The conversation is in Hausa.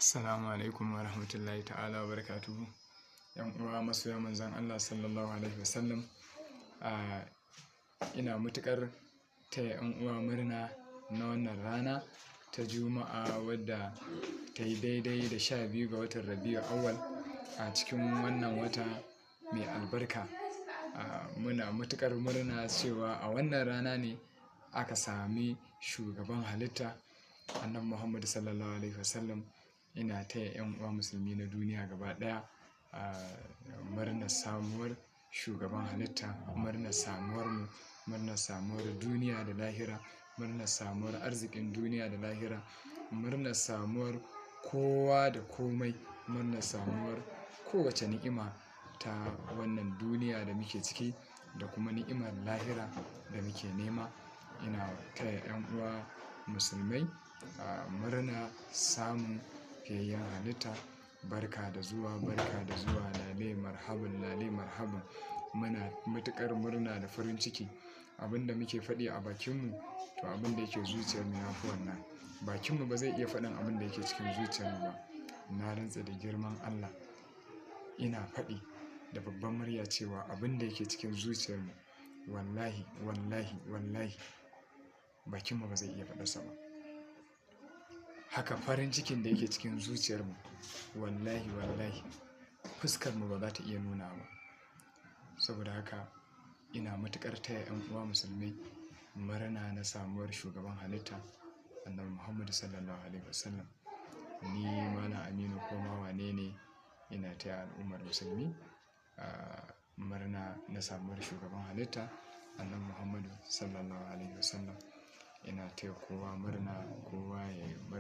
Assalamu alaikum wa rahmatullahi ta'ala wa barakatuhu. 'Yan uwa masoya manzon Allah sallallahu alaihi wasallam. Ina matuƙar taya 'yan uwa murna na wannan rana ta Juma'a wadda ta yi daidai da 12 ga watan Rabi'u Awwal a cikin wannan wata mai albarka. Muna matuƙar murna cewa a wannan rana ne aka sami shugaban halitta Annabi Muhammad sallallahu alaihi wasallam. Ina taya 'yan uwa musulmi na duniya gaba ɗaya, murnar samuwar shugaban halitta, murnar samuwar mu, murnar samuwar duniya da lahira, murnar samuwar arzikin duniya da lahira, murnar samuwar kowa da komai, murnar samuwar kowace ni'ima ta wannan duniya da muke ciki da kuma ni'imar lahira da muke nema. Ina taya 'yan uwa musulmai, murna samun fiyayyen halitta. Barka da zuwa, barka da zuwa, lale marhaban, lale marhaban. Muna matuƙar murna da farin ciki. Abin da muke faɗi a bakinmu to abin da yake zuciyarmu ya fi wannan. Bakinmu ba zai iya faɗin abin da yake cikin zuciyarmu ba. Na rantse da girman Allah, ina faɗi da babbar murya cewa abin da yake cikin zuciyarmu wallahi, wallahi, wallahi bakinmu ba zai iya faɗarsa ba. Haka farin cikin da yake cikin zuciyarmu wallahi, wallahi fuskarmu ba za ta iya nuna ba. Saboda haka ina matuƙar taya 'yan uwa musulmai murna na samuwar shugaban halitta Annabi Muhammad sallallahu alaihi wasallam. Ni Malam Aminu Koma wane ne, ina taya al'ummar musulmi, murna na samuwar shugaban halitta Annabi Muhammad sallallahu alaihi wasallam. Ina taya kowa murna, kowa ya yi murna.